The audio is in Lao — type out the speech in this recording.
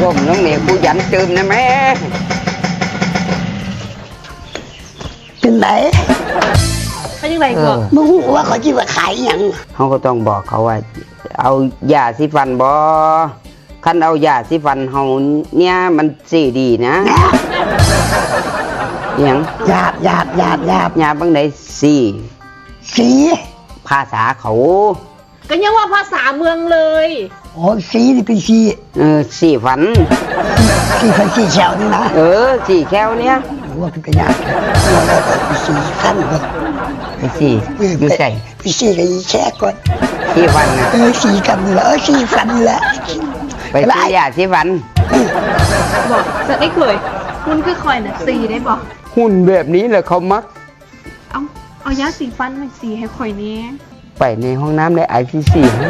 ກົ້ມລົງນີ້ ກູຢັນຕື່ມນະແມ້. ເປັນໃດ? ເປັນຈັ່ງໃດກວ່າ? ເອີ ມຶງຮູ້ວ່າເຂົາຊິວ່າຂາຍຫຍັງ? ເຮົາກໍຕ້ອງບອກເຂົາວ່າ ເອົາຢາສີຟັນບໍ່? ຄັນເອົາຢາສີຟັນເຮົາເນຍ ມັນສີດີນະ. ຫຍັງ? ຢາບ ຢາບ ຢາບ ຢາບ ຢາບບັງໃດ? ສີ ສີ ພາສາເຂົາ ກໍຍັງວ່າພາສາເມືອງເລີຍ. ອໍ ສີນີ້ເປັນສີ ເອີ ສີຟັນ ສີຟັນສີແຂ້ວນີ້ນະ. ເອີ ສີແຂ້ວເນຍ. ໂອ້ ຄືກະຍາກ ສີຟັນ ເອີ ສີ ເອີ ຢູ່ໃສ? ໄປສີກັບອີແຂກກ່ອນ ສີຟັນນະ. ເອີ ສີກັນນີ້ລະ ເອີ ສີຟັນນີ້ລະ. ໄປສີຢາສີຟັນ. ບອກ ສະໄດ້ເຄີຍ ຫຸ່ນຄືຂ້ອຍນະ ສີໄດ້ບໍ່? ຫຸ່ນແບບນີ້ລະເຂົາມັກ. ເອົາ ເອົາຢາສີຟັນມາສີໃຫ້ຂ້ອຍແດ່. ໄປໃນຫ້ອງນ້ຳແລ້ວ ອ້າຍຊິສີໃຫ້.